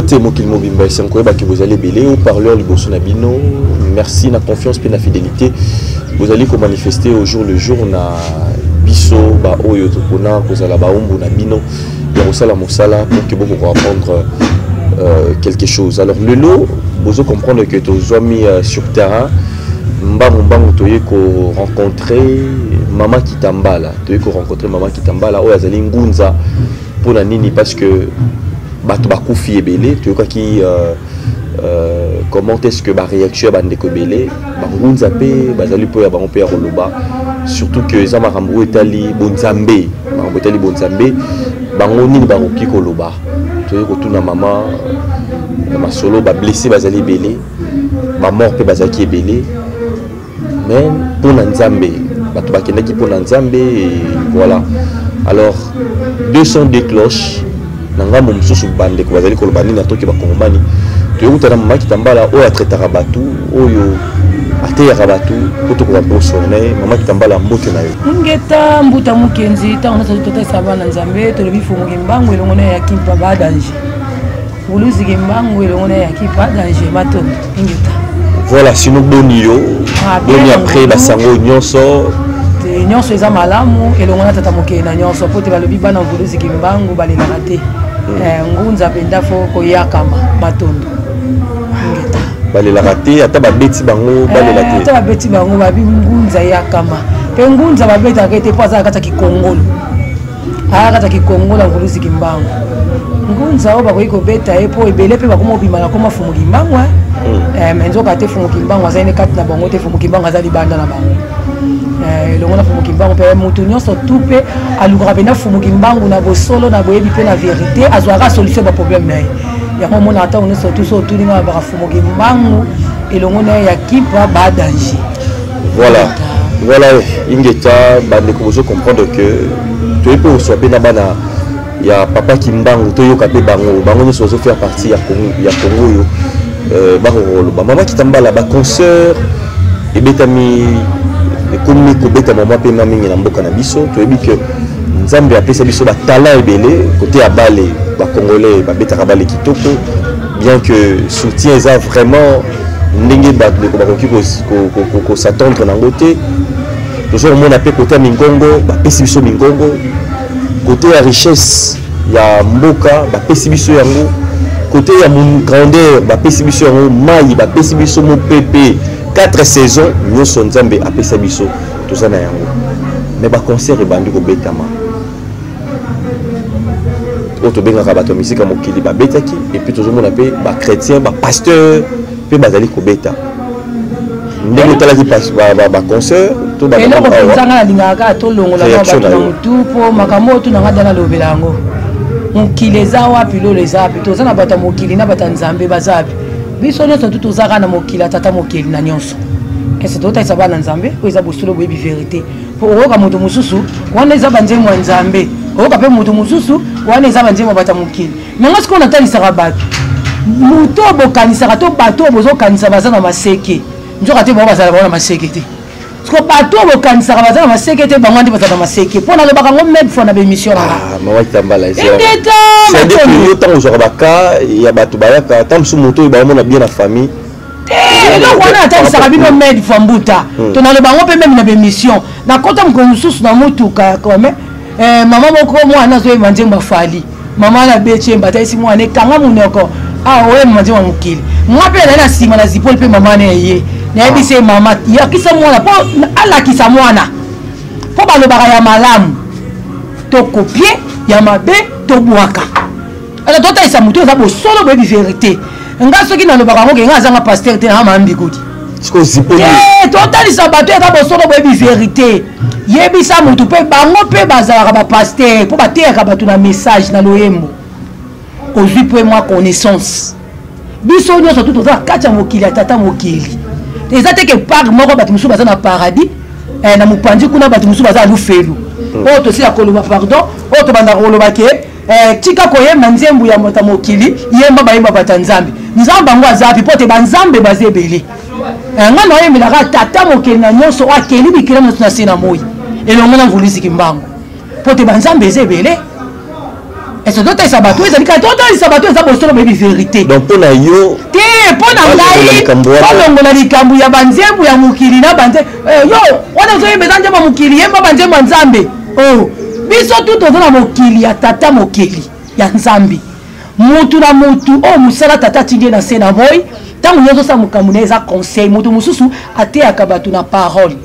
Mbote mokili mobimba, esengo koyeba ke bozali ebele haut-parleur liboso na bino. Merci na confiance mpe na fidélité bozali komanifeste au jour le jour na biso baoyo topona kozala baombo na bino ya kosala mosala pour que bokoka apprendre quelque chose. Alors lelo bozo comprendre que tozwami sur terrain mbangu mbangu, toye korencontrer Mama Kitambala, toye korencontrer Mama Kitambala oyo azali ngunza. Mpona nini? Parce que bato bakufi ebele. Toyokaki comment est-ce que baréaction ya bandeko ebele, bangunza mpe bazali mpo ya bango mpe ya koloba, surtout que eza makambo oyo etali bonzambe, makambo etali bonzambe. Bango nini bakoki koloba? Toyei kotuna mama masolo. Bablessé bazali ebele, bamort mpe bazalaki ebele, mais mpona Nzambe bato bakendaki, mpona Nzambe, et voilà. Alors 202 cloches na ngambo mosusu, bandeko bazali koloba nini? Atoki bakongomani, toyokutana Mama Kitambala oyo atraitaka bato, oyo ateyaka bato, po tokoka mposo na ye. Mama Kitambala, mbote na yo. Ngeta mbuta mokenzi, ntango nyonso totalisa bana Nzambe, tolobi fongoki mbangu elongo na ya kimpa ba danger, buluziki mbangu elongo na ya kimpa danger, matondo, ingeta. Voilà, sinon boni yo? Ah, bien, boni après basango nyonso? Te, nyonso eza malamu elongo na tata mokeli na nyonso, po te balobi bana mvuluziki mbangu balelaka te. Ngunza mpenza fo koyakama, matondo, ingeta. Balelaka te, ata babeti bango balela te. Ata babeti bango, babi ngunza yakama mpe ngunza babetaka ete mpo aza na kati ya kikongolo, aya kati ya kikongolo ya mvuluziki mbangu. Ngunza oyo bakoki kobeta ye mpo ebele mpe bakoma obima na koma Fumu Kimbangu, mais nzoka te, Fumu Kimbangu azali ne kati na bango te, Fumu Kimbangu aza libanda na bango. Elongo na Fumu Kimbangu mpe motu nyonso tu mpe alukaka mpenza Fumu Kimbangu na bosolo, na boyebi mpe na vérité, azwaka solution baproblème na ye. Yango omonaka ntango nyonso tu so otuni nga, baka Fumu Kimbangu elongo na ye ya kipa ba danger. Voilà, ingeta bandeko, bozo comprendre que toyebi mpe koswa mpe na bana ya papa Kimbangu, toyoka mpe bango. Bango nyonso bazofaire partie ya Congo, ya Congo oyo bakoka koloba. Mama Kitambala, baconcert ebetami, ekomi kobetama mwa mpe mingi na mboka na biso. Toyebi ke Nzambe apesa biso batalent ebele kote ya bale. Bacongolais babetaka bale kitoko, bien que soutien eza vraiment ndenge bato ndeko bakoki kos'attendre nango te. Toza komona mpe kote ya mingongo, bapesi biso mingongo, kote ya richesse ya mboka bapesi biso yango, kote ya grandeur bapesi biso yango, mai bapesi biso, mopepe, 4 saison nyonso Nzambe apesa biso, toza na yango. Mais baconcert ebandi kobetama, oyo tobengaka bato ya misika mokili babetaki, et puis tozomona mpe bachrétien, bapasteur mpe bazali kobeta. Ndenge otalaki baconcert to eloko mpenza nga nalingaka kaka tolongola bato na motu, mpo makambo oyo tunanga da nalobela yango: mokili eza wapi? Lolo eza wapi? Toza na bato ya mokili na bato ya Nzambe baza wapi? Biso nyonso tu toza kaka na mokili ya tata mokeli na nyonso. Ese totalisa bana Nzambe oyo eza bosolo, boyebi vérité, mpo oyoka moto mosusu wana eza banzembo ya Nzambe, oyoka mpe moto mosusu wana eza banzembo ya bato ya mokili. Nanga sikoyo natalisaka bato, moto oyo bokanisaka to bato oyo bozokanisa baza na maseke, nzoka te bango bazala bango na maseke te. Siko bato oyo bokanisaka baza na maseke te, bango nde bazala na maseke, mpo nalobaka yango même fois na baémission nanga. Mama Kitambala, ntango ozwaka baka ya bato bayaka, ntango mosusu moto oyo baomona bien na famille. Te, eloko wana atalisaka bino mede fois mbuta to naloba yango mpe même na baémission. Nakota mokolo mosusu na motuka ya kome, mama moko mwana azoyemba nzembo afali, mama na beti yemba, atalisi mwana ekanga monoko awa oyemba nzembo ya mokili. Nga mpe nazali na nsima na zipoli mpe mama na ye, nayebisi ye: "Mama, yakisa mwana mpo alakisa mwana, mpo balobaka ya malamu tokopie, ya mabe tobwaka." Ata totalisa motu eza bosolo, boyebi vérité. Nga soki nalobaka yango ke nga azanga pasteur te, naa mambikodi. Totalisa bato eza bosolo, boyebi vérité. Yebisa motu mpe bango mpe bazalaka bapasteur, mpo bateyaka bato na message na loyembo. Ozwi mpe mwa connaissance. Biso nyonso tu toza na kati ya mokili ya tata mokili. Eza te ke part moko bato mosusu baza na paradis, na mopanzi kuna bato mosusu baza na lufelu. Oyo tosila koloba, pardon, oyo tobandaka koloba ke tika koyemba nzembo ya moto ya mokili, yemba bayemba bato ya Nzambe. Nzambe yango aza wapi? Mpo te banzambe baza ebele. Ngai naoyembelaka tata mokeli na nyonso, oyo akeli bikela nyonso na se na moi, elongo na mvuliziki mbango, mpo te banzambe eza ebele. Est-ce que totalisa bato ezali kaka totalisa bato eza bosolo boyebi vérité. Donc mpo na yo te, mpo na ngai balongola likambo ya banzembo ya mokili na banzembo eh, yo wana ozoyemba eza nzembo ya mokili, yemba banzembo ya Nzambe. Oh, biso tu toza na mokili ya tata mokeli ya Nzambe. Mutu na mutu oyo mosala tata atindi ye na se na moi, ntango nyonso osala mokambo na ye eza conseil. Moto mosusu ateyaka bato na parole,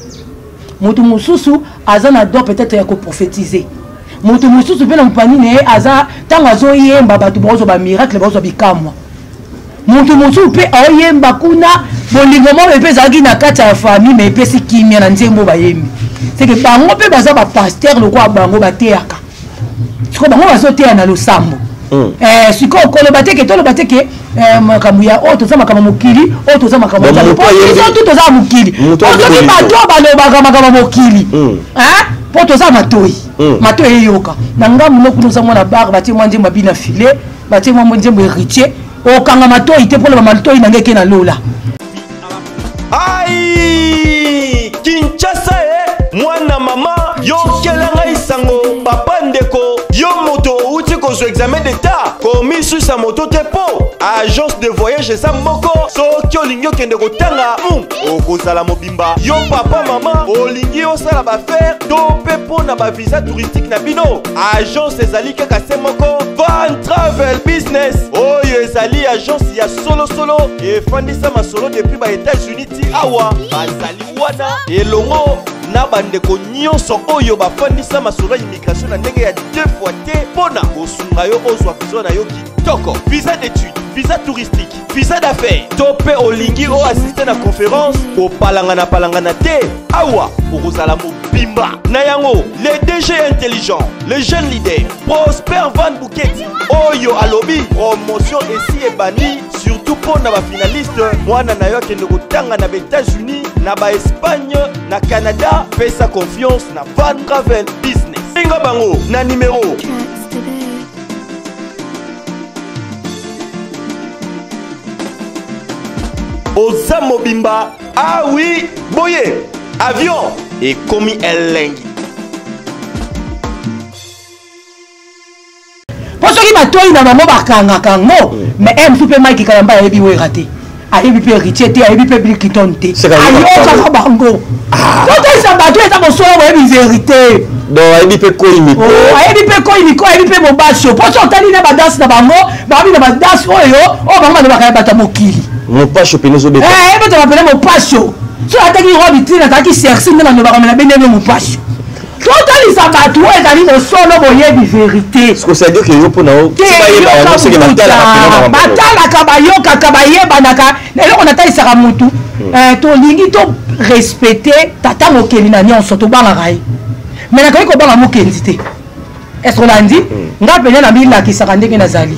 moto mosusu aza na don peut-être ya koprophétiser, moto mosusu mpe na mopani na ye aza ntango azoyemba bato baozwa bamiracle, baozwa bikamwa. Moto mosusu mpe aoyemba kuna bolingo moko mpe ezalaki na kati ya famille, mais epesi kimia na nzembo bayembi. Seke bango mpe baza bapasteur lokola bango bateyaka. Sikoyo bango bazoteya na losambo. Eh, sikoyo koloba te ke toloba te ke eh, makambo ya oyo toza makambo mokili, oyo toza makambo ya Nzambe. Biso tu toza mokili. Soki bato oyo balobaka makambo mokili, mpo toza matoi, matoi eyoka na ngambu no kuna oza mwana bar, batie mwa nzembo abina file, batie mwa nzembo Héritier, okanga matoi te mpo loba matoi na ngai eke na lola. Ai Kinshasa e mwana mama, yokela ngai sango. Papa, ndeko, yo moto outi kozwa examen d'état, komisusa moto te mpo agence de voyage eza moko. Soki olingi okende kotanga, okozala mobimba. Yo papa, mama, olingi osala baaffaire to mpe mpo na bavisa touristique na bino, agence ezali kaka se moko, Van Travel Business. Oyo ezali agence ya solosolo, efandisa masolo depuis ba États-Unis ti awa. Bazali wana elongo na bandeko nyonso oyo bafandisa masolo ya immigration na ndenge ya deux fois te, mpo na kosunga yo ozwa visa na yo kitoko: visa d'étude, visa touristique, visa d'affaires, to mpe olingi oassiste na conférence. Kopalangana-palangana te, awa okozala mobimba. Na yango, le DG intelligent, le jeune leader Prosper Van Buketi oyo alobi promotion esi ebandi, surtout mpo na bafinaliste. Mwana na yo akende kotanga na baÉtats-Unis, na baEspagne, na Canada, pesa confiance na Van Travel Business. Benga bango na nimero oza mobimba. Ah oui, boye avion ekomi elengi. Mpo soki matoi na bango bakangaka yango, mais eh, mosusu mpe Mike Kalamba ayebi Wera te, ayebi mpe Héritier te, ayebi mpe Bill Clinton te, ayokaka bango. Totalisa bato eza bosolo boyebi vérité. Donc ayebi mpe koi miko. Oh, ayebi mpe koi miko, ayebi mpe mobasio. Mpo so otali na badanse na bango, babi na badanse oyo oyo bango balobaka ya bato ya mokili. Mopasio pene ezobeta. Ebetaka pene mopasio. So ataki robe tine, azalaki sersi nde balobaka me na bendenge mopasio. Totalisa bato oyo ezali bosolo boyebi vérité. C'est-à-dire que yo mpo na yo batalaka, bayokaka, bayebanaka. Eloko natalisaka motu, tolingi to respecte tata mokeli na nyonso, tobangaka ye, mais nakoki kobanga mokenzi te. Est-ce olandi nga mpenza na milakisaka ndenge nazali?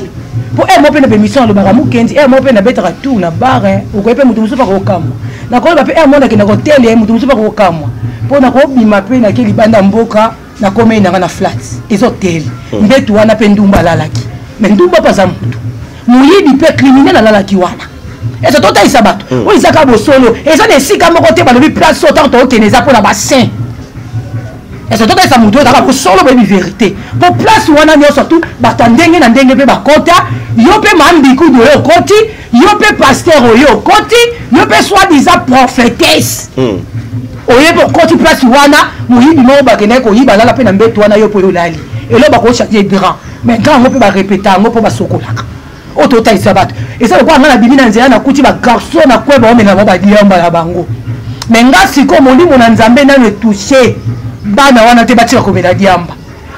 Mpo mo mpe na bémission alobaka mokenzi mo mpe nabetaka tour na bar, okoki mpe motu mosusu akokamwa. Nakoloba mpe mo nakenda kotele, motu mosusu akokamwa mpo nakobima mpe nake libanda mboka, nakomei nanga na flat ezotele mbetu wana mpe ndumba alalaki. Mais ndumba mpe aza motu moyibi mpe criminel alalaki wana. Eza totalisa bato oyo eza kaka bosolo. Eza na esika moko te balobi place oyo ntango tookende eza mpona basaint. Eza totalisa motu oyo ezaka bosolo boyebi vérité, po place wana nyonso tu bato ya ndenge na ndenge mpe bakota. Yo mpe mambikudu oyo okoti, yo mpe pasteur oyo okoti, yo mpe soi-disant prophétesse oyebi okoti place wana, moyibi moko bakendaki koyiba alala mpe na mbeto wana. Yo mpo oyo olali eloko bakochange drap, mais drap yango mpe barepeta yango mpo basokolaka. Oyo totalisa bato eza lokola ngai nabimi na nzela, nakuti bagarçon na kwe baomela bango badiamba na bango. Mais nga sikoyo molimo na Nzambe nano etouche bana wana te, batika komela diamba.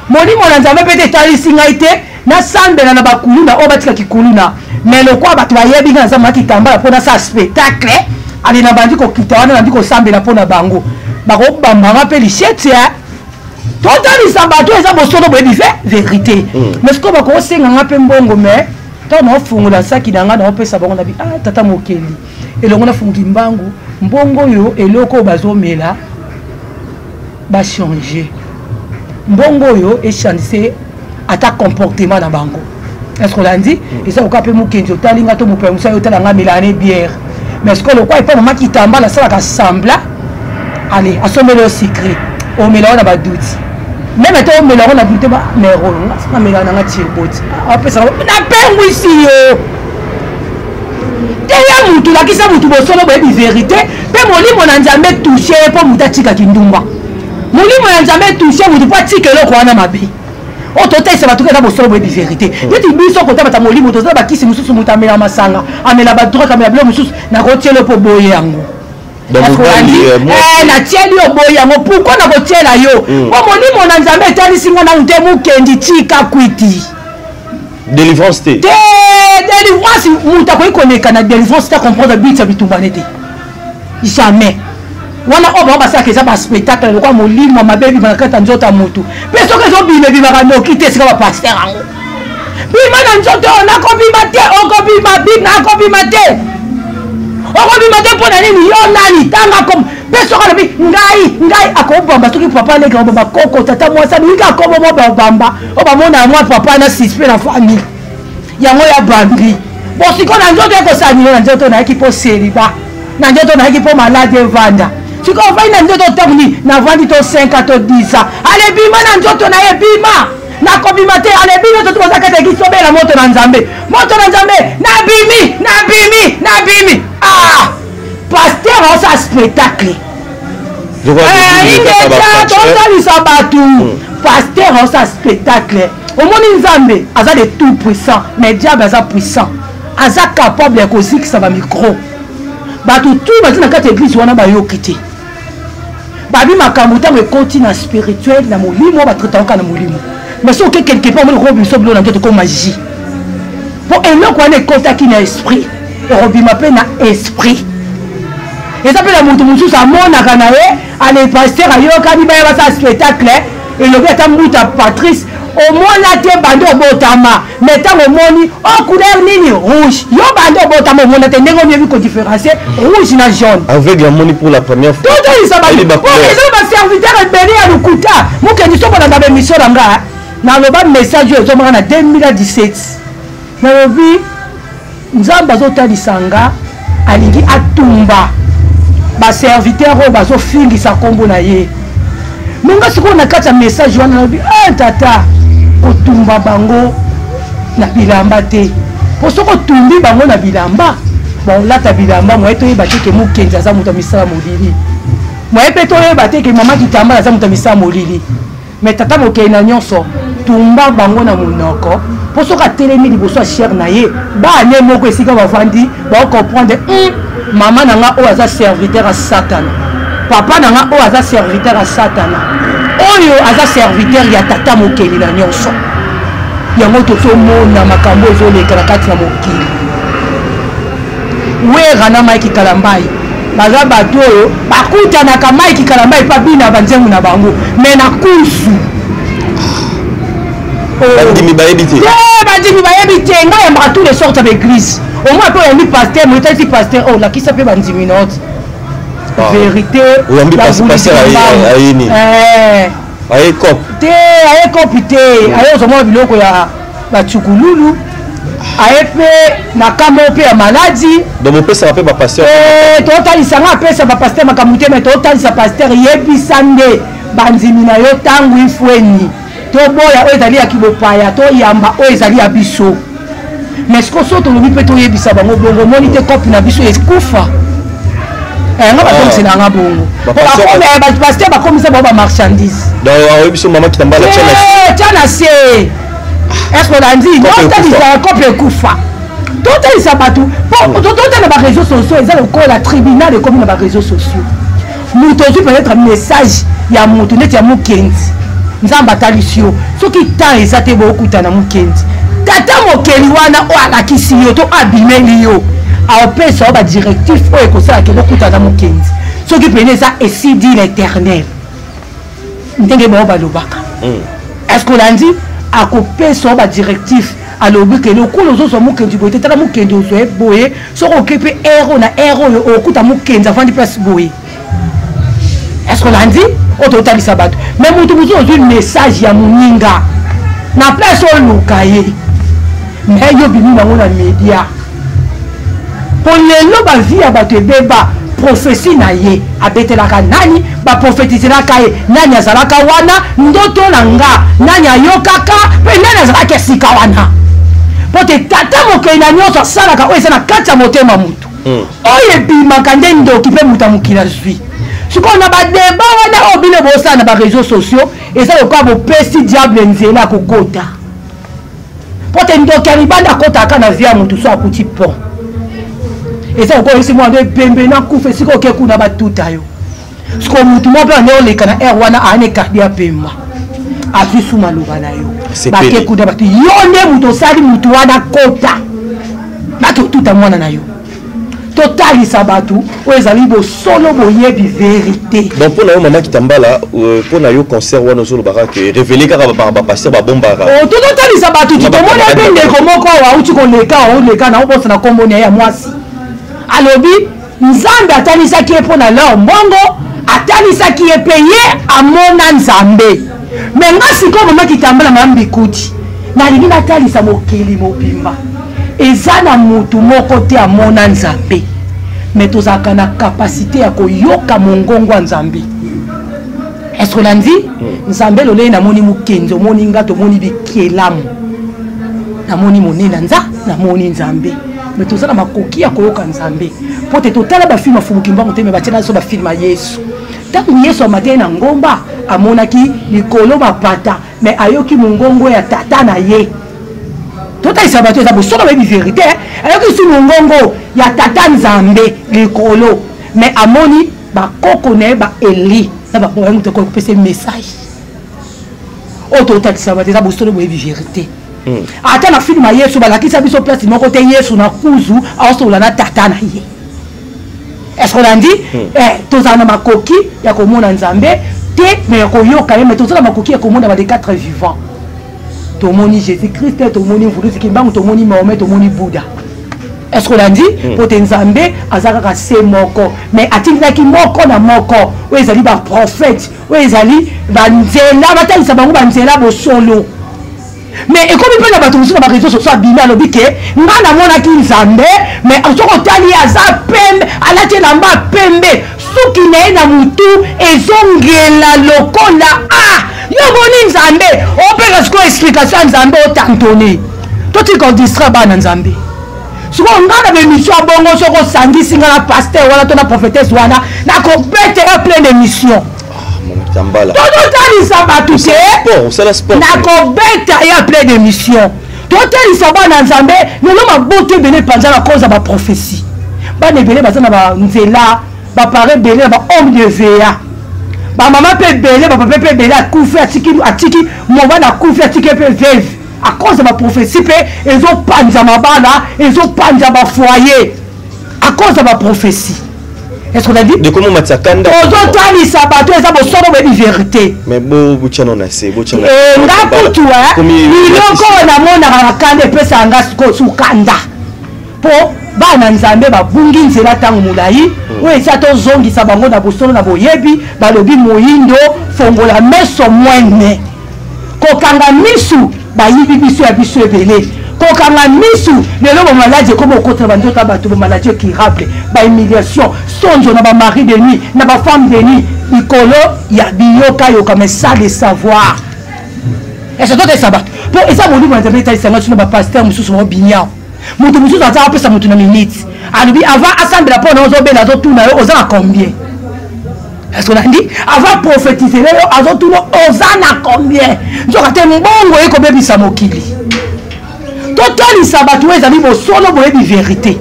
Molimo na Nzambe mpe te etalisi ngai te nasambela na bakuluna oyo batikaki kuluna. Mais lokola bato bayebi ngai naza mwa kitambala mpo nasala spectacle, ale nabandi kokita wana, nabandi kosambela mpo na bango, bakobambanga mpe lisheti. Totalisa bato eza bosolo boyebi ve vérité. Mais sikoyo bakosenga nga mpe mbongo, mais ntango naofungola saki na ngai, naopesa bango na bi ah, tata mokeli elongo, nafungi mbangu mbongo oyo, eloko oyo bazomela bachange, mbongo oyo echange ata comportement na bango. Est-ce olandi? Eza lokola mpe mokenzi otali nga to mopaya mosala otala nga melaka ne bière, mais sikoyo lokola epa mama kitamba asalaka sembla, ale asombeli yo sucré, omela wana baduti. Meme ata omela yango na bute ba mero namela nanga tirboti apesaka napengwisi yo. Teya mutu, lakisa mutu bosolo, boyebi verité mpe molimo na Nzambe touche ye mpo mutu atika kindumba. Molimo ya Nzambe touche mutu mpo atika eloko wana mabe. Oyo totalisa bato eza bosolo, boyebi verité. Neti biso kotabata molimo, toza na bakisi mosusu. Moto amela masanga, amela badrogue, amela biloko mosusu, nakotiela mpo boye yango. Natieli yo boye yango. Pourquoi nakotiela yo? Mpo molimo na Nzambe etalisi nga nanu te. Mokendi, tika kwiti. Délivrance te. Te, délivrance, moto akoki koleka na délivrance te, comprendre but ya bitumba ne te, jamais. Wana oyo bango basalaka eza baspectacle, lokola molimo mabe ebima na kati ya nzoto ya motu. Mpe soki ezobima, ebimaka noki te. Esika bapaster yango bima na nzoto oyo, nakobima te. Okobima, nakobima te. Okobima te mpo na nini? Yo nani? Tanga kom mpe soki alobi ngai, ngai akobamba. Soki papa aleki, akobamba koko, tata, mwasi alingi akobo mwa babamba oyo bamona mwa papa na suspect na famille yango ya bambi. Bon, sikoyo na nzoto ekosala nini? Na nzoto nayaki mpo célibat, na nzoto nayaki mpo maladi evanda. Sikoyo ovandi na nzoto ntango nini? Navandi to 5 ans to 10 ans. Ale, bima na nzoto na ye. Bima, nakobima te. Ale, bino toto boza kati ya kisobela moto na Nzambe, moto na Nzambe. Nabimi, nabimi, nabimi. Ah, pasteur aosala spectacle. Ingeta, tosalisa bato. Pasteur aosala spectacle. Omoni, Nzambe aza de tout puissant, mais diable aza puissant, aza capable ya kozikisa bamicro. Bato tu baza na kati ya église wana bayoki te. Babi makambo ntango ekoti na spirituel, na molimo, batraitaka na molimo. Mais soki oke quelque part, omoni kokomi biso bilo na nzoto, ko magie, mpo eloko wana ekotaki na esprit, ekobima mpe na esprit. Eza mpe na moto mosusu amonaka na ye. Ale, pasteur ayokani, baya basala spectacle. Elobi ata mbuta Patrice, omona te bande obotama, mais ntango omoni o couleur nini? Rouge. Yo bande obotama omona te ndenge oyebi kodifférencier rouge na jaune. Aveugle amoni pour la première fois. Totalisa eza baserviteur ebele ya lokuta. Mokendi, so bolanda baémission na nga, naloba message oyo ezomaka na 2017. Nalobi Nzambe azotalisa nga, alingi atumba baserviteur oyo bazofingisa nkombo na ye. Me nga sikoyo na kati ya message wana nalobi: ah, tata, kotumba bango na bilamba te, mpo soki otumbi bango na bilamba, baolata bilamba moye toyeba te ke mokenzi aza moto ya misala molili, moye mpe toyeba te ke mama Kitambala aza moto ya misala molili. Me tata mokeli na nyonso, tumba bango na monoko, mpo soki atelemi liboso ya chere na ye, baane moko esika bavandi baocomprendre: mama na nga oyo aza serviteur ya Satana, papa na nga oyo aza serviteur ya Satana, oyo aza serviteur ya tata mokeli na nyonso. Yango tozomona makambo ezoleka na kati na mokili. Wera na Mike Kalambai baza bato oyo bakutanaka. Mike Kalambai mpe abina banzembo na bango, me na kusu. Bandimi bayebi te. Te, bandimi bayebi te. Ngai yambaka tous les sortes ya baeglise. Omoi mpe oyambi pasteur, moto etalisi pasteur oyo, lakisa mpe bandimi na oti vérité. Oyambi pasteur aye nini? Aye cop te, aye kopi te. Aye ozomona biloko ya bacukululu, aye mpe na kambo mpe ya maladi. Donc bopesaka mpe bapasteur? Totalisa nga apesa bapasteur makambo te, me totalisa pasteur: yebisa nde bandimi na yo ntango ifweni toboya oyo ezali ya kibopaya, toyamba oyo ezali ya biso. Mais siko so tolobi mpe toyebisa bango bongo, omoni te cope na biso ekufa nga bazongisela yanga bongo. Pasteur bakomisa bango bamarchandise. Oyebi biso mama Kitambala. Tya na se. Est ce que olandi? Totalisa cope ekufa, totalisa bato, totala baréseau sociaux eza lokola tribunal ekomi na baréseau sociaux. Moto ozwi peut-être message ya moto neti ya mokendi, Nzambe atalisi yo, soki temps eza te, bookutana. Mokendi, tata mokeli wana oyo alakisi yo to abimeli yo, aopesa yo badirectif oyo ekosalaka okutana mokendi. Soki pene eza ainsi dit l'Éternel, ndenge bao balobaka, est ce que olandi? Akopesa yo badirectif, alobi ke lokola ozozwa mokendi boye te, tala mokendi ozwa ye boye, soki oke mpe ere oyo na ere oyo, okuta mokenzi avandi place boye. Est ce que olandi? Oyo totalisa bato, mais moto mosusu ozwi message ya moninga na place oluka ye, mais yo bimi bango na média, mpo lelo bavie ya bato ebeba. Prophétie na ye abetelaka nani? Baprofetizelaka ye nani? Azalaka wana ndoto na nga nani ayokaka mpe nani azalaki esika wana? Mpo te tata mokeli na nyonso asalaka oyo eza na kati ya motema motu. Oyo ebimaka nde ndoki mpe moto ya mokili azwi. Sikoyo na badeba wana oyo bino bosala na bareseau sociaux, eza lokola bopesi diable nzela ya kokota. Mpo te ndoki ya libanda akotaka na vie ya motu so akuti pont, eza lokola oyebisi mwana ebembe nakufa, esika oke kuna batuta yo. Sikoyo motu moko mpe ande oleka na aire wana, aane kardi ya pema, azwi su maloba na yo, bake kuna bato. Yo nde moto osali motu wana kota, bake otuta mwana na yo. Totalisa bato oyo ezali bosolo, boyebi vérité. Donc mpo na yo, mama Kitambala, mpo na yo concert wana ozolobaka ke révélé kaka bapasteur babombaka. Tozotalisa bato ti tomoni mpe ndeko moko awa auti koleka, oleka na obosana nkombo na ye ya mwasi, alobi Nzambe atalisaki ye mpo na lor mbongo, atalisaki ye mpe ye amona Nzambe. Me nga sikoyo, mama Kitambala, mama Mbikuti, nalingi natalisa mokili mobimba, eza na mutu moko te amona Nzambe, me tozalaka na kapasite ya koyoka mongongo ya Nzambe. Est-ce olandi? Nzambe lolei namoni mokenzi, omoni nga, tomoni bikelamu, namoni monene nza, namoni Nzambe, me toza na makoki ya koyoka Nzambe. Mpo te totala bafilme afumuki mbango te, me batiela biso bafilme ya Yesu. Ntango Yesu amateli na ngomba, amonaki likolo mapata, me ayoki mongongo ya tata na ye. Totalisa bato eza bosolo, bayebi vérité. Ayoki su mongongo ya tata Nzambe likolo, me amoni bakoko na ye baeli na baboya moto akoki kopesa message. Oyo totalisa bato eza bosolo, boyebi vérité. Ata na filme ya Yesu balakisa biso place moko te Yesu na kuzu aosolola na tata na ye. Est-ce olandi? Tozala na makoki ya komona Nzambe te, me ya koyoka ye. Me tozala makoki ya komona ba les quatre vivants. Tomoni Jésus Christ, tomoni Mvuluzi Kimbangu, tomoni Mahomet, tomoni Bouddha. Est-ce olandi? Po te Nzambe aza kaka se moko, mais atindaki moko na moko oyo ezali baprophète, oyo ezali banzela, batalisa bango banzela bosolo. Mais ekomi mpe na bato mosusu na bareseau sociaux, abimi alobi ke nga namonaki Nzambe, mais soki otali ye aza pembe, alati elamba pembe, suki na ye na motu ezongela lokola a yo boni Nzambe. Opeka sikoyo explication ya Nzambe, otantone totika odistraire bana Nzambe. Sikoyo nga na baémission ya bongo, soki osangisi nga na pasteur wana to na prophétesse wana, nakobetela plein d'émission. Tozotalisa bato te, nakobeta ye plein d'émission. Totalisa bana Nzambe lelo maboto ebele epanza na cause ya baprophétie. Bana ebele baza na banzela, bapare ebele na bahomme de va, bamama mpe ebele, bapapa mpe ebele akufi, atiki, atiki mobali akufi, atiki mpe veve à cause ya baprophétie. Mpe ezopanza mabala, ezopanza bafoyer à cause ya baprophétie. Est-ce qu'on a dit de comment matisa kanda? Ozotalisa bato eza bosolo, boyebi vérité. Mais bo botiano na se, botiano. Nga kutu biloko oyo namonaka na kanda epesaka nga sikoyo sukanda, mpo bana Nzambe babungi nzela ntango molai. Oyo eza tozongisa bango na bosolo na boyebi. Balobi moyindo fongola meso mwene, kokanga misu bayibi biso ya biso ebele, kokanga misu. Lelo bamaladi ekoma okota na banzoto ya bato, bamaladi incurable, bahumiliation, sonzo na bamari de nuit, na bafemme de nuit, likolo ya biyokayoka. Mais ça de savoir ese totesa bato, mpo eza molimo ya Nzambe etalisanga. So na bapasteur mosusu baobinyao, moto mosusu aza apesa moto na minute, alobi avant asambela mpo na ozobela, azotuna yo oza na combien. Est-ce olandi? Avant prophétise yo, azotuna oza na combien. Nzoka te mbongo ekobebisa mokili. Totalisa bato oyo ezali bosolo, boyebi vérité.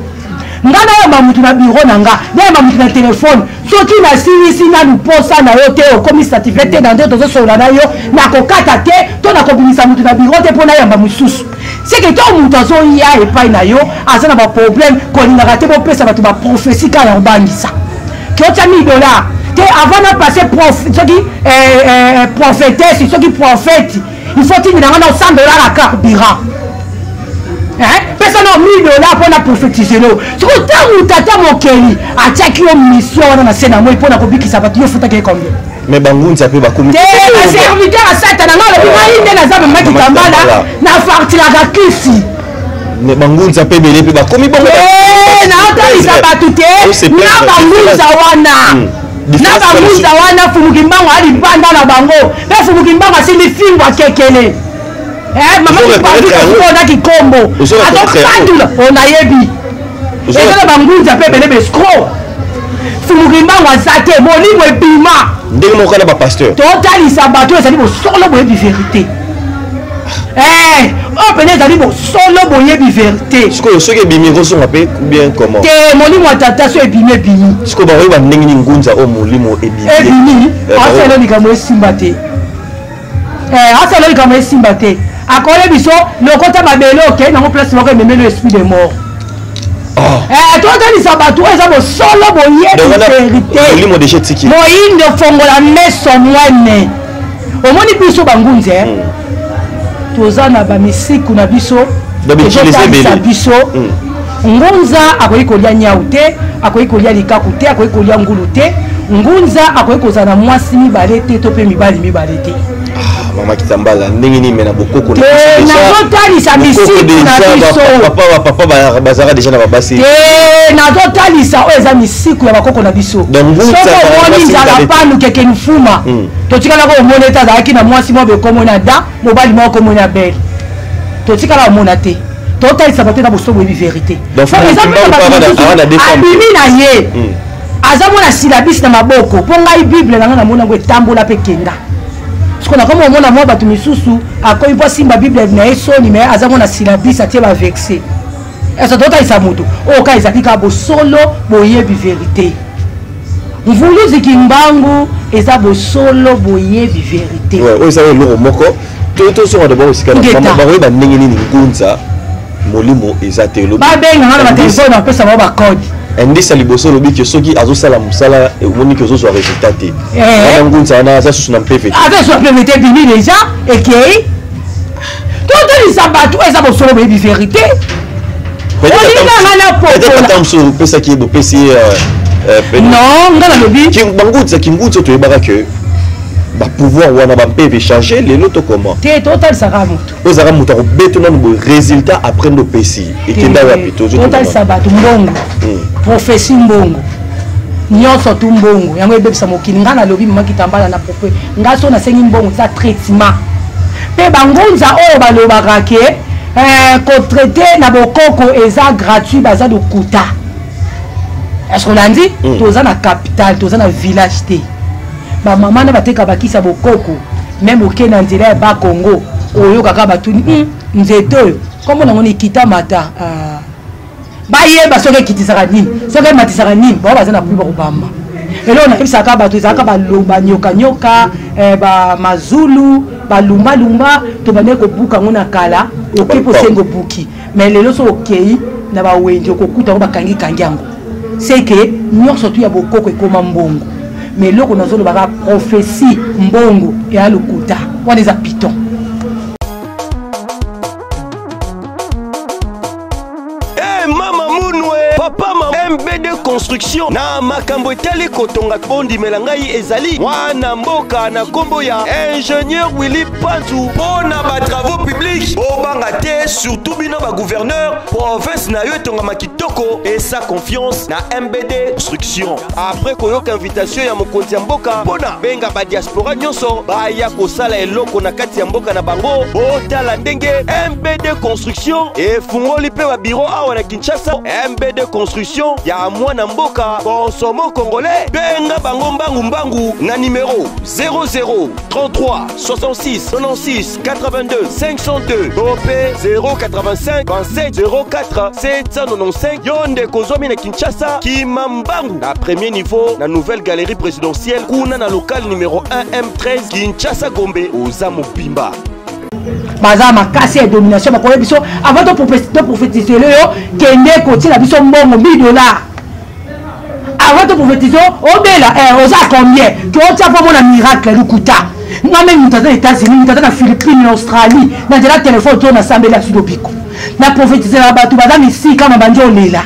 Nga nayamba motu na biro na nga, nayamba motu na telefone, soki nasilisi nanu posa na yo te, okomi satisfait te na nde tozosolola na yo, nakokata te to nakobimisa motu na biro te mpo nayamba mosusu. Seke to moto azoya epai na yo aza na baproblème, kolingaka te bopesa bato baprophétie kaka ya kobangisa ke otya 1000 dollar te avant na passe prof, soki prophétesse, soki prophète, il faut tindela nga na 100 dollar ya carburant, pesa na 1000 dollar mpo na prophétise lo. Soki ntango tata mokeli atiaki yo mission wana na se na moi mpo na kobikisa bato, yo futaki ye combien? Mais bangunza mpe bakomi te, baserviteur ya Satana. Nga alobi ngai nde naza mama Kitambala, nafartilaka kisi. Mais bangunza mpe ebele mpe bakomi bongo. Naotalisa bato te na bangunza wana, na bangunza wana Fumuki Mbango alibanda na bango mpe Fumuki Mbango asimbi fimbo akekele. Mama kipavika kikombo azokandula onayebi eza na bangunza mpe ebele baescroc. Fumuki Mbango aza te, molimo ebima. Ndenge moko na bapasteur. Totalisa bato ezali bosolo boyebi vérité. Oyo pene ezali bosolo boyebi vérité. Sikoyo soki ebimi, ekozonga mpe ou bien comment? Te, molimo ya tata so ebimi, ebimi. Sikoyo bakoyeba ndenge nini ngunza oyo molimo ebimi? Ebimi, asala likambo esimba te. Asala likambo esimba te, akoye biso lokota mabele, okei nango place moko, ememeli esprit de mort. Totalisa bato oyo eza bosolo boyebi vérité. Molimo déjà etiki. Moyindo, fongola meso mwene, omoni biso bangunze toza na bamisiku na biso ezotalisa biso. Ngunza akoki kolia nyau te, akoki kolia likaku te, akoki kolia ngulu te. Ngunza akoki kozala na mwasi mibale te to mpe mibali mibale te. Mama Kitambala, ndenge nini me na bokoko? Te, nazotalisa misiku na biso. Papa bazalaka déjà na babasi. Te, nazotalisa oyo eza misiku ya bakoko na biso. Soki omoni nzala panu keke lufuma, totikalaka omona ete azalaki na mwasi moko bekomoni da mobali moko komoni abele, totikala omona te. Totalisa bato na boso boyebi vérité. Eza abimi na ye, aza mona silabisi na maboko mpo ngai Bible na ngai namoni yango etambola mpe kenda. Siko nakoma omona mwa bato misusu akomi mpo asimba Bible na ye soni, mais aza mona silabisi atie bavexe. Esa totalisa moto oyo ka ezali kaka bosolo boyebi vérité. Mvuluzi Kimbangu eza bosolo boyebi vérité. Oyo eza eloko moko. Tozonga d'abord esika bakoyeba ndenge nini ngunza molimo eza te. Babenganga na batelefone, bapesa bango bacode. Indisa liboso olobi ke soki azosala mosala, omoni ke ozozwa résultat te, wana ngunza wana aza susu na mpeve te. Aza susu na mpeve te, bimi déjà, ekei. Totalisa bato oyo eza bosolo boyebi vérité. Olinganga na popola mosusu opesaki ye, bopesi ye. Non, nga nalobi. Bangunza kingunza, toyebaka ke bapouvoir wana bampeve échange lelo to comment? Te, totalisaka moto. Oyo ezalaka moto akobeta nanu boye, résultat après nde opesi, ekenda wapi? Totalisa bato mbongo, prophétie mbongo, nyonso tu mbongo yango ebebisa mokili. Ngai nalobi, mama Kitambala, na prope ngai so nasengi mbongo eza traitement. Mpe bangunza oyo balobaka ke kotraite na bokoko eza gratuit, baza lokuta. Est-ce olandi? Toza na capitale, toza na village te. Bamama na bateka bakisa bokoko, même oke na nzela ya Bakongo, oyokaka batuni nzete oyo kombo nango nikita mata. Bayeba soki ekitisaka nini, soki ematisaka nini, bao baza na pui bakobamba eloko. Nayebisaka bato ezalaka banyokanyoka, bamazulu, balumbalumba, tobandaki kobuka yango na kala. Oke mpo osengi obuki, mais lelo so okei na bawenze, okokuta yango bakangikangi yango. Seke nyonso tu ya bokoko ekóma mbongo. Mais eloko nazolobaka, prophétie mbongo eya lokuta, wana eza piton. Hey, mama munwe, papa ma MBD Construction na makambo etali kotonga, bondimela ngai, ezali mwana mboka na nkombo ya ingénieur Willy Panzu. Mpo na batravaux publics, bobanga te, surtout bino bagouverneur, province na yo etongama kitoko, esa confiance na MBD Construction. Après koyoka invitation ya mokonzi ya mboka mpo na benga badiaspora nyonso baya kosala eloko na kati ya mboka na bango, botala ndenge MBD Construction efungoli mpe babiro awa na Kinshasa. MBD Construction ya mwana mboka, consomo congolais. Benga bango mbangu mbangu na nimero 00 33 66 96 82 502 to mpe 085 27 04 795. Yo ndeko ozwami na Kinshasa, kima mbangu na premier niveau na nouvelle galerie présidentielle, kuna na local numéro 1 M13, Kinshasa Gombe, oza mobimba. Baza makasi ya domination. Bakoya biso avant toprophétisele yo, kende kotiela biso mbongo 1000 $. Avant toprophétise obela, oza combien ke otia mpo mona miracle? Lukuta. Nga meme, moto aza na États-Unis, moto aza na Philippine, na Australie, na nzela telefone to nasambeli asuki lobiko, na prophétisela bato baza misika ma bandi olela.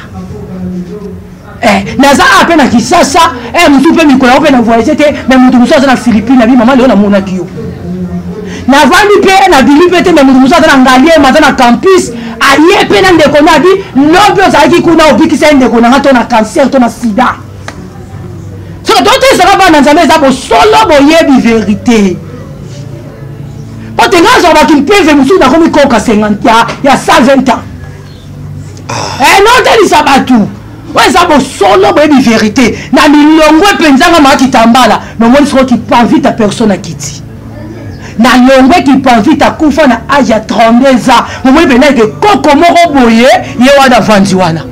Naza awa mpe na Kisasa, mosu mpe mikolo yango mpe na voyage te, mais moto mosusu aza na Philippine, abi mama leo namonaki yo, navandi mpe nabimi mpe te, mais moto mosusu aza na Ngaliema, aza na campus. Aye mpe na ndeko na abi lobi ozalaki kuna obikisa ye ndeko na nga to na cancer to na sida. Soki totesaka bana Nzambe eza bosolo boyebi verite. Po te nga azwaka kimpeve mosusu nakomi koka 50 ya 120 ans. Ah. Eh, notalisa bato oyo eza bosolo boyebi verite na milongwe mpenza nga maa kitambala nomoni soko kipanvita personne akiti na longwe kipanvita akufa na age ya 32 ans momoni mpenza eke koko moko boye ye wana avandi wana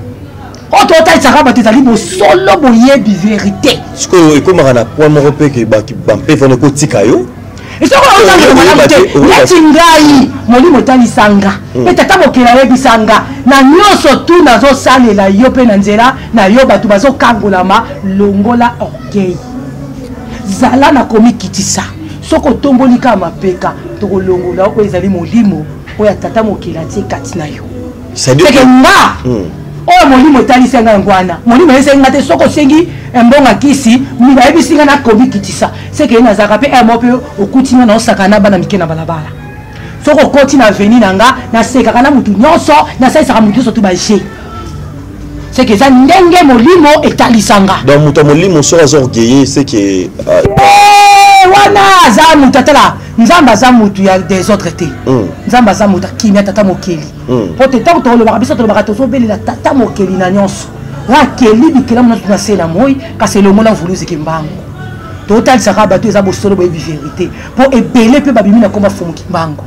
oyo totalisaka bato ezali bosolo boyebi verite sikoyo ekomaka na point moko mpe ke bampeve wana ekotika yo esoko ozanga malamu te neti ngai molimo etalisa nga mpe hmm. tata mokili ayebisa nga na nyonso tu nazosalela yo mpe na nzela na yo bato bazokangolama longola orgueil zala na komikitisa soki otomboli kaka mapeka tokolongola oyo ezali molimo oyo ya tata mokili atie kati na yo seke nga hmm. oyo molimo etalisi nga yango wana molimo eyebisaki nga te soki osengi mbongo kisi bayebisi nga nakomikitisa seke ye nazalaka mpe eh, moko mpe okuti nga naosaka na bana mike na balabala soki okoti na aveni na nga nasekaka na motu nyonso nasalisaka motu nyonso tu baje seke eza ndenge molimo etalisa nga donc moto ya molimo soki aza orgueilleux seke euh, eh, wana aza moto atala nzambe aza motu ya desordre te hmm. nzambe aza moto akimia tata mokeli hmm. po te ntango tolobaka biso tolobaka tozobelela tata mokeli na nyonso oyo akeli bikelamu nyonso na se na moi kasi elongola mvuluzi kimbangu totalisaka bato eza bosolo boyebi verité mpo ebele mpe babimi na komba fumu kimbangu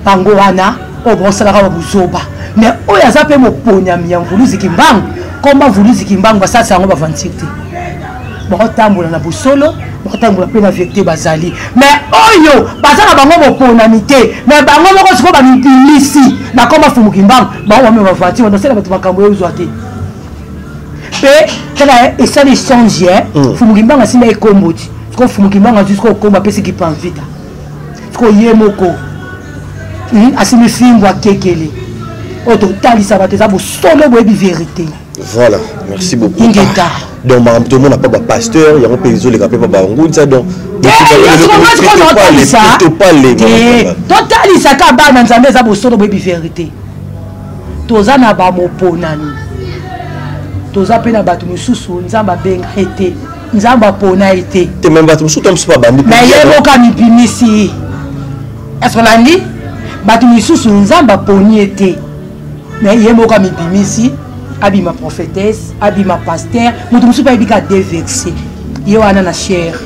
bango wana oyo baosalaka ba buzoba mais oyo aza mpe moponyami ya mvuluzi kimbangu komba mvuluzi kimbangu basalisa yango baventure te bakotambola na bosolo bakotambola mpe na verité bazali mais oyo baza na bango boponami te mais bango moko sikoyo bamibimisi na komba fumu kimbangu bango bamema bavoiture bandosala bato makambo ezwa te mpe tala esali échange ye hmm. fumu kimbangu asimba ye kombo ti sikoyo fumu kimbangu azwi sikoyo kombo apesi kipanvita sikoyo ye moko hmm, asimbi fimbo akekele oyo totalisa bato eza bosolo boyebi verité voilà merci beaucoup ingeta ah, donc makambo tomona pa bapasteur yango mpe ezoleka mpe pa bangunza donc totalisaka bana nzambe eza bosolo boyebi verité toza na bamoponami toza mpe na bato mosusu nzambe abenga ye te nzambe apona ye te te me bato mosusu mosusu babandi na ye moko amipimisi eske olandi bato mosusu nzambe aponi ye te me ye moko amibimisi abima prophétesse abima pasteur moto mosusu mpe ayebi ka de verse ye wana na chere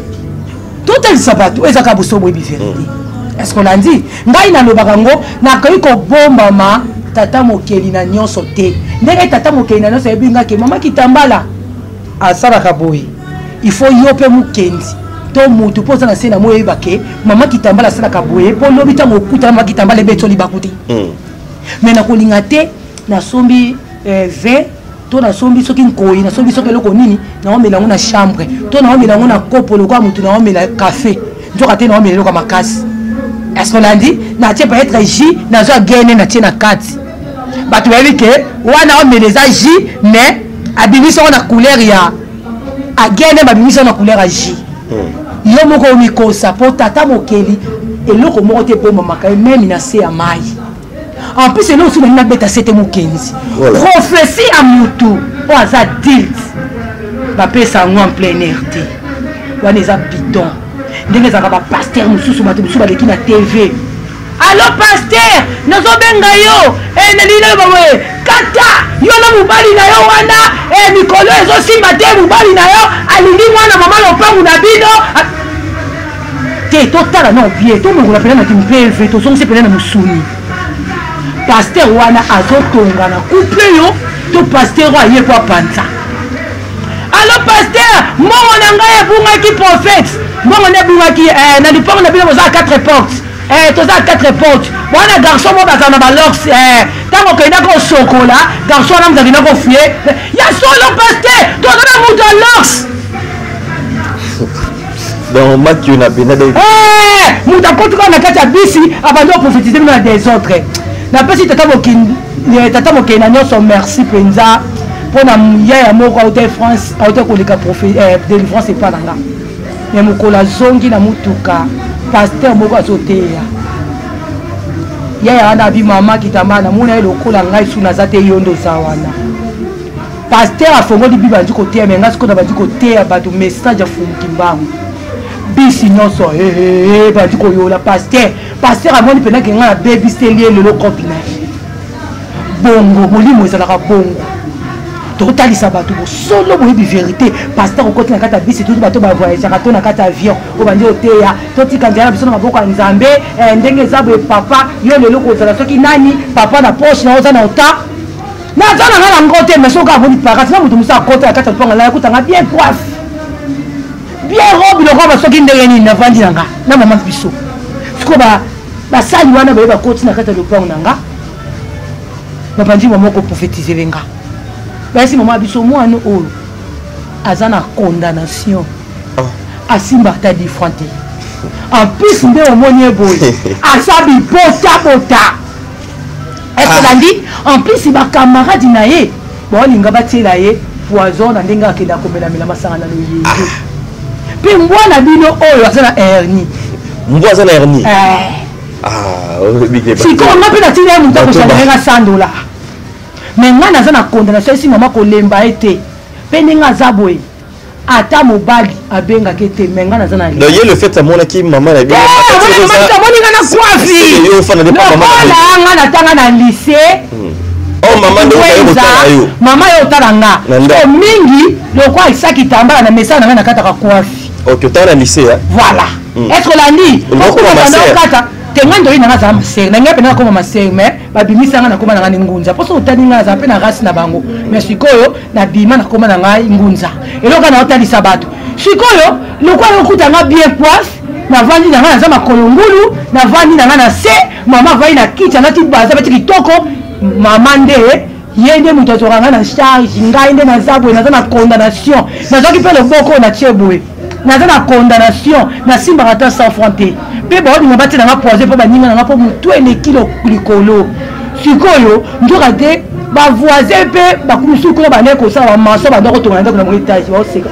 totalisa bato oyo ezaka boso boyebi verité mm. est ce que olandi ngai nalobaka yango nakoki kobombama tata mokeli na nyonso te ndenge tata mokeli na nyonso ayebi nga ke mama kitambala asalaka boye il faut yo mpe mokendi to motu mpo oza na se na moi oyeba ke mama kitambala asalaka boye mpo lobi ntango okutana mama kitambala ebeti yo libaku te mm. mais nakolinga te nasombi eh, vin to nasombi soki nkoi nasombi soki eloko nini naomela yango na chambre to naomela yango na kopo lokola motu naomela café nzoka te naomela eloko ya makasi est-ce olandi natie peut-être jus nazwa gene natie na kati bato bayebi ke wana omela eza jus mais abimisi yango na couleur ya agene babimisi yango na couleur ya jus hmm. yo moko omikosa mpo tata mokeli eloko moko te ebomamaka ye meme na se ya mai en plus eloko soki nalingi nabeta sete mokenzi prophetie ya motu oyo aza dilt bapesa yango en plein air te wana eza bidon ndenge ezalaka bapaster mosusu bato mosusu baleki na tv alo paster nazobenga yo eh, nalingi naloba boye kata yo na mobali na yo wana eh, mikolo ezosimba te mobali na yo alingi mwana mama lopangu na bino te totala nao bien tolongola mpena na kimpeve tozongisi mpena na mosuni paster wana azotonga na couple yo to paster oyo aye po apanza alo paster mbongo na ngai ebungaki prophète mbongo nde ebungaki eh, na lupango na bino boza 4 porte eh, toza 4 porte wana garçon moko bazala na balox eh, ntango okendaki kosokola garçon wana moto akendaki kofuye ya solo paster toza na moto ya lox donc maki na pena eh, moto akoti kaka na kati ya bisi abandi oprofetize bino na desordre napesi tata mokili eh, tata mokili na nyonso merci mpenza mpo na yaya moko auta france auta koleka eh, délivrance epa na nga me mokolo azongi na motuka paster moko azoteya Yaya wana abi mama kitamba namona ye lokola ngai su naza te, yo nde oza wana. Pasteur afongoli bible, bandi koteya, me ngai sikoyo nabandi koteya bato message ya Fumu Kimbangu. Bisi nyonso bandi koyola pasteur. Pasteur amoni mpenza ke ngai nabebiseli ye lelo kopi na ye. Bongo molimo ezalaka bongo, tokotalisa bato bosolo, boyebi verité. Pasteur okoti na kati ya bisi, tutu bato bavoyageaka to na kati ya avion, obandi oteya: totika nzela na biso na maboko ya Nzambe. Ndenge eza boye, papa, yo lelo kozala soki nani, papa, na poche na oza na ota, naza na nga nango te. Mais soki amoni parasi na moto mosusu akota na kati ya lopango, ngai akutanga bien coiffe, bien robe, lokola soki ndenge nini, navandi na nga na mama biso. Sikoyo basali wana baye, bakoti na kati ya lopango na nga, babandi mama koprophétisele nga. Bayesi mama biso: mwana oyo aza na condamnation, asimba ata 10 franc te. En plus nde omoni ye boye, aza bibotabota. Est-ce en plus bacamarade na ye baolinga batiela ye poison na ndenge akenda komelamela masanga na loyenge? Mpe mbwa na bino oyo aza na hernie. Mbwa aza na hernie? Sikoyo nga mpe natina ye moto akoshandelenga 100 $, mais ngai naza na condamnation. Esi mama kolemba ye te, mpe ndenge aza boye, ata mobali abengaki te, mais ngai naza na Donc ye, le fait amonaki mama na bino, amoni nga na coiffe lokola nga natanga na lycée. Oh, mama nde otala yo? Mama ye otala nga so mingi, lokola esaki tambala na mesana na ngai, nakataka coiffe. Ok, otala na lycée? Voilà. Est ce que olandi? Okata te, ngai ndoyi nanga azala masere na ngai mpe nakoma masere, mais babimisa ngai, nakoma na ngai ngunza. Mposo otali ngai, azala mpe na race na bango, mais sikoyo nabima, nakoma na ngai ngunza. Eloko na otalisa bato sikoyo, lokola okuta nga bien coiffe, navandi na ngai, naza makolo ngulu, navandi na ngai na se, mama avandi na kiti, alati baza bati kitoko. Mama nde ye nde moto azwaka ngai na charge. Ngai nde naza boye, naza na condamnation. Nazwaki mpe loboko oyo natie boye, naza na condamnation, nasimbaka ata 100 franc te. Mpe baolinga batia nanga poison mpo baninga nanga, mpo motu eleki likolo. Sikoyo nzoka te, bavoisin mpe bakumisuku kuna bandaki kosala bamaçon, banda kotonga na ndako na bango etage, baoseka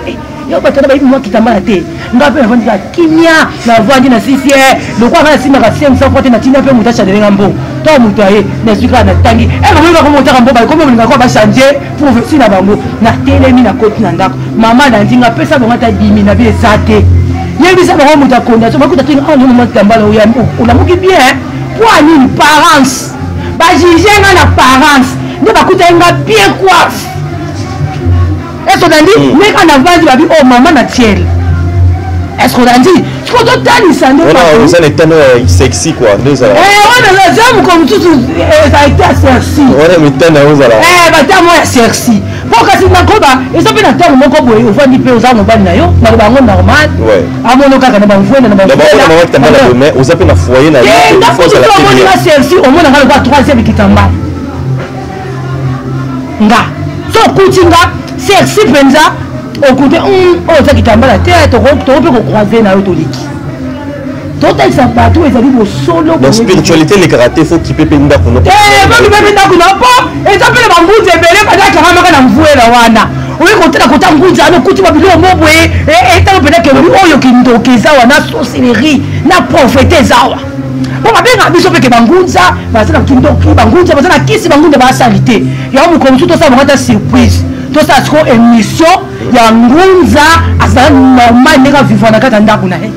yo bato wana bayebi mwa kitambala te. Nga mpe navandi kaka kimia, navandi na sisi lokola nga nasimbaka 500 franc te, natinda mpe moto achandelenga mbongo. To moto aye, nazwi kaka, natangi bamoni bako motaka mbongo, bakomi olingaka kwa bachange prophétie na bango. Natelemi, nakoti na ndako, mama alandi nga: pesa bango ata dimi na bi eza te, yebisa bango moto akondation bakuta te. Awa mama kitambala, olamuki bien po anini? Parence bajuge nga na parence nde bakutaki nga bien coiffe. Est ce olandi? Ndenge navandi, babi: o mama na tiele. Est ce olandi? Siko totalisa nde oza na etano ya sexy quoi, nde ezala. Wana eza mokolo mosusu, ezalaki ya sexy. Wana mitano yango ezala. Batamo ya sexy mpo kasi nakoba eza mpe na ntango moko boye, ovandi mpe oza mobali na yo, naloba yango normal, amono kaka na bamvwena na bamvwena. Oza mpe na foyer na yo. Omoni nga sexy, omonanga lokola troisième kitambala. Nga so okuti nga sexy mpenza, okute oyo oza kitambala te, toko mpe kocroise na yo, toleki, totalisa bato ezali bosolo. Donc spiritualité elekaka te, faut kipe mpe ndako no. Kipe mpe ndako na, mpo eza mpe na bangunza ebele bazakakamaka na mvuela wana. Oyi kotala kota ngunza wana, okuti babiloko mo boye, etango mpenza kelobi oyo kindoki eza wa na sorcellerie na prophète eza wa, mpo babengaka biso mpe ke bangunza baza na kindoki, bangunza baza na kisi, bangunza basali te. Yango mokolo mosusu tosala bango ata surprise, tosala sikoyo émission ya ngunza azala normal ndenge avivre na kati ya ndako na ye.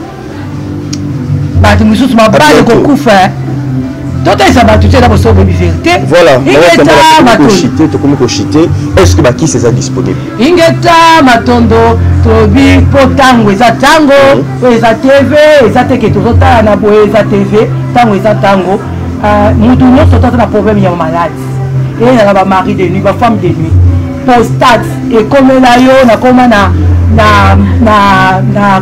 Bato mosusu mabali kokufa, totalisa bato te, eza bosobo, boyebi vérité. Voilà, tokomi koshite. Est ce que bakisi eza disponible? Ingeta, matondo. Tobi mpo ntango eza ntango oyo eza TV, eza teke tozotala na boye, eza TV. Ntango eza ntango, motu nyonso to aza na problème ya maladi, ezala bamari de nuit, bafemme de nuit, prostate ekomela yo, nakoma na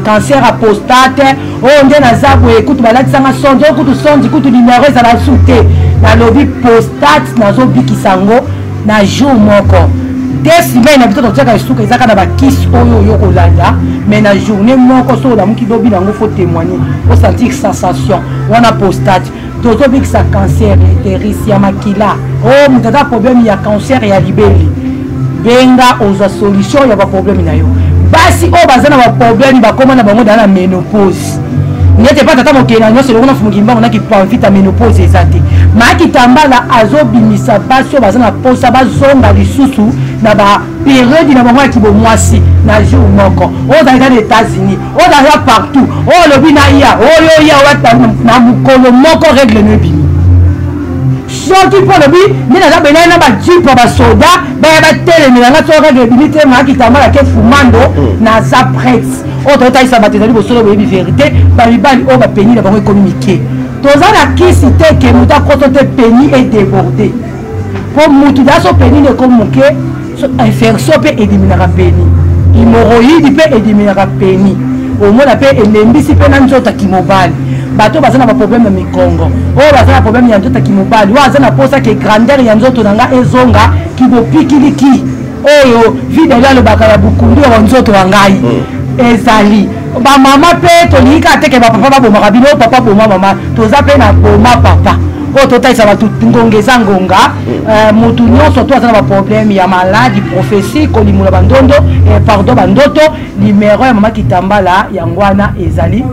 cancer ya prostate oyo nde naza boye, kutu balatisanga sonde oyo, kutu sonde, kutu numero ezala su te. Nalobi prostate nazobikisa yango na jour moko te. Semaine na biso totiaka esuka, ezaka na bakisi oyo oyo kolanda, mais na journée moko so olamuki lobi nango, faut témoigner, osentir sensation wana. Prostate tozobikisa, cancer utérus, ya makila oyo, moto aza problème ya cancer ya libeli, benga ozwa solution ya baproblème na yo. Basi oyo baza na baproblème, bakóma na bango daa na ménopause. Neti epa tata mokeli na nyonso elongo na Mfumu Kimbangu na Kipamvita, menopause eza te. Ma Kitambala azobimisa basi oyo baza na posa bazonga lisusu na ba periode na bango ya kibomwasi na jour moko. Oyo ozalaka na États-Unis, oyo ozalaka partout, oyo olobi na ya oyo ya na mokolo moko règle no ebimi. Soki mpo olobi nde naza benai na bajipe ya basoda baya batelemela nga, soki kaka ebimi te, Ma Kitambala ke fumando naza prête. Oyo totalisa bato ezali bosolo, boyebi verité. Bamibali oyo bapeni na bango ekomi mike, toza na kisi te ke moto akoso te, peni edéborde mpo motu da so peni nde ekomi moke, infection mpe ediminaka peni, hémorroïde mpe ediminaka peni, omona mpe elembisi mpe na nzoto ya kimobali. Bato baza na baproblème ya mikongo, oyo baza na problème ya nzoto ya kimobali, oyo aza na mposa ke grandeur ya nzoto na nga ezonga kibopikiliki, oyo videle alobaka ya bukundu ya nzoto ya ngai ezali. Bamama mpe tolingi kaka teke bapapa babomaka bino, papa boma mama, toza mpe na boma papa oyo totalisa bato ngonga eza ngonga. Motu nyonso to aza na baproblème ya maladi, prophétie, kolimula bandondo, pardon, bandoto, numero ya Mama Kitambala yango wana ezali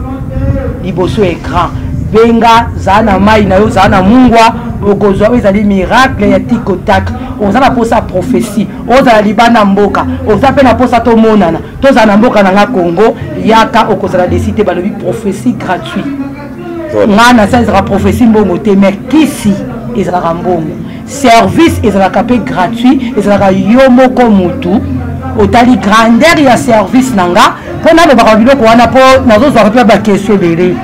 liboso écran. Benga, zala na mai na yo, zala na mungwa, okozwa oyo ezali miracle ya tikotak. Oza na posa prophétie, ozala libanda mboka, oza mpe na posa tomonana, tozala na mboka na nga Congo, yaka, okozala desi te. Balobi prophétie gratuit. Nga nasalisaka prophétie mbongo te, mais kisi ezalaka mbongo, service ezalaka mpe gratuit. Ezalaka yo moko mutu otali grandeur ya service na nga, mpo nalobaka biloko wana mpo nazozwaka mpe baquestion ebele.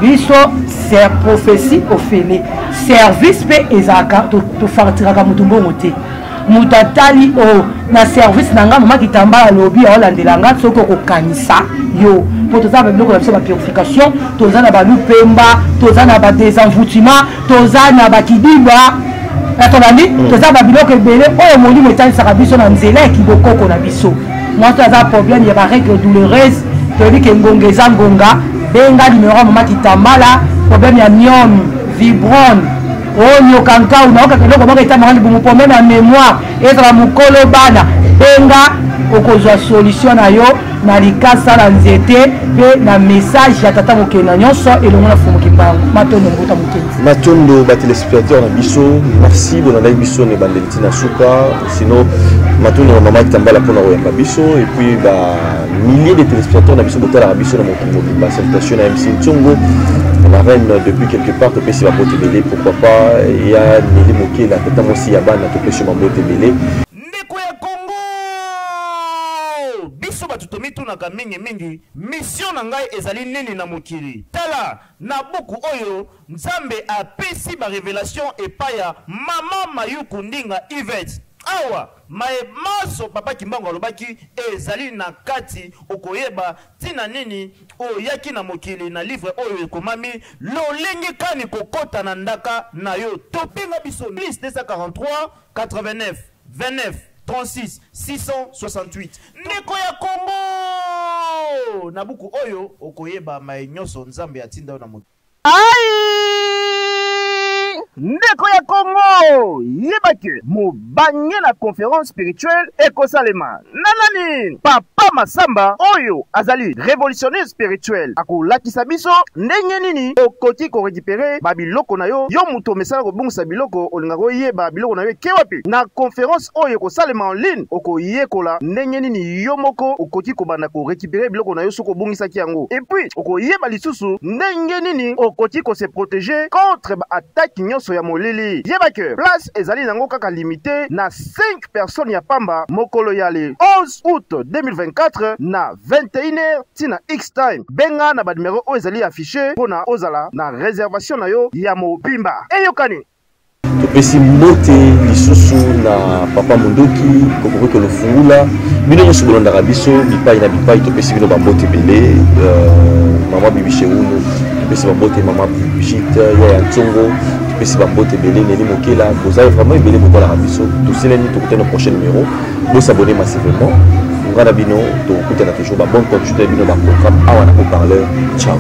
Biso prophétie ofele, service mpe ezalaka, tofartiraka motu mbongo te. Moto atali o na service na nga, Mama Kitamba alobi aolandela nga. Soki okokanisa yo, mpo toza na biloko na biso, bapurification, toza na balupemba, toza na badésenvoûtement, toza na bakidimba, tolandi, toza babiloko ebele oyo molimo etalisaka biso na nzela ya kibokoko na biso. Mwasi aza problème ya barègle douloureuse, toyebi ke ngonga eza ngonga, benga numero ya Mama Kitambala. Problème ya myome, fibrome, oyoka nkau, naokaka eloko moko etamaka libumu, problème ya mémoire, ezala mokolo bana, benga, okozwa solution na yo na likasa na nzete mpe na message ya tata mokeli na nyonso elongo na Fumu Kimbangu. Matondo, mbuta mokenzi. Matondo batelespectateur na biso, merci bolandaki biso na ebandeli ti na suka. Sino matondo na Mama Kitambala mpona koyamba biso, et puis ba milliers de téléspectateurs na biso botalaka biso na mokili mobimba. Salutation na MC Ntsongo, la reine depuis quelque part, topesi bambote ebele. Pourquoi pas ya Neli Mokela, tata mwasi ya bana, topesi bambote ebele. Ndeko ya Kongo, biso bato tomitunaka mingimingi, mission na ngai ezali nini na mokili? Tala na buku oyo Nzambe apesi ba revelation epai ya mama Mayuku Ndinga Yvette. Awa maye manso Papa Kimbangu alobaki ezali na kati, okoyeba tina nini oyaki na mokili na livre oyo ekomami lolenge kani kokota na ndaka na yo. To benga biso plus 243 89 29 36 668. Ndeko ya Kongo, na buku oyo okoyeba maye nyonso Nzambe atinda yo na mokili. Ai! Ndeko ya Kongo, yeba ke mobange na conférence spirituelle ekosalema na nani? Papa Masamba oyo azali révolutionnaire spirituel akolakisa biso ndenge nini okoki korécupérer babiloko na yo. Yo moto omesana kobungisa biloko, olingaka oyeba biloko na yo eke wapi? Na conférence oyo ekosalema en ligne, okoyekola ndenge nini yo moko okoki kobanda korécupérer biloko na yo soki obungisaki yango. Et puis okoyeba lisusu ndenge nini okoki kose protéger contre baattaque nyonso ya molili. Yeba ke place ezali nango kaka limité na 5 personnes ya pamba, mokolo ya le 11 août 2024 na 21h tina x time. Benga na banumero oyo ezali affiché mpona ozala na réservation na yo ya mobimba. Eyokani. Topesi mbote lisusu na papa Munduki kokoki kolofungula bino nyonso bolandaka biso bipai na bipai, topesi bino bambote ebele. Mama Bibi Sheunu, topesi bambote. Mama Brigitte ya Ntsongo, topesi bambote ebele. Neli Mokela, boza vraiment ebele botalaka biso. Toselemi, tokutani na prochain numéro. Bosabonner massivement. Nga na bino tokokutana toujours, babonne continuité bino baprogramme awa na haut parleur. Ciao.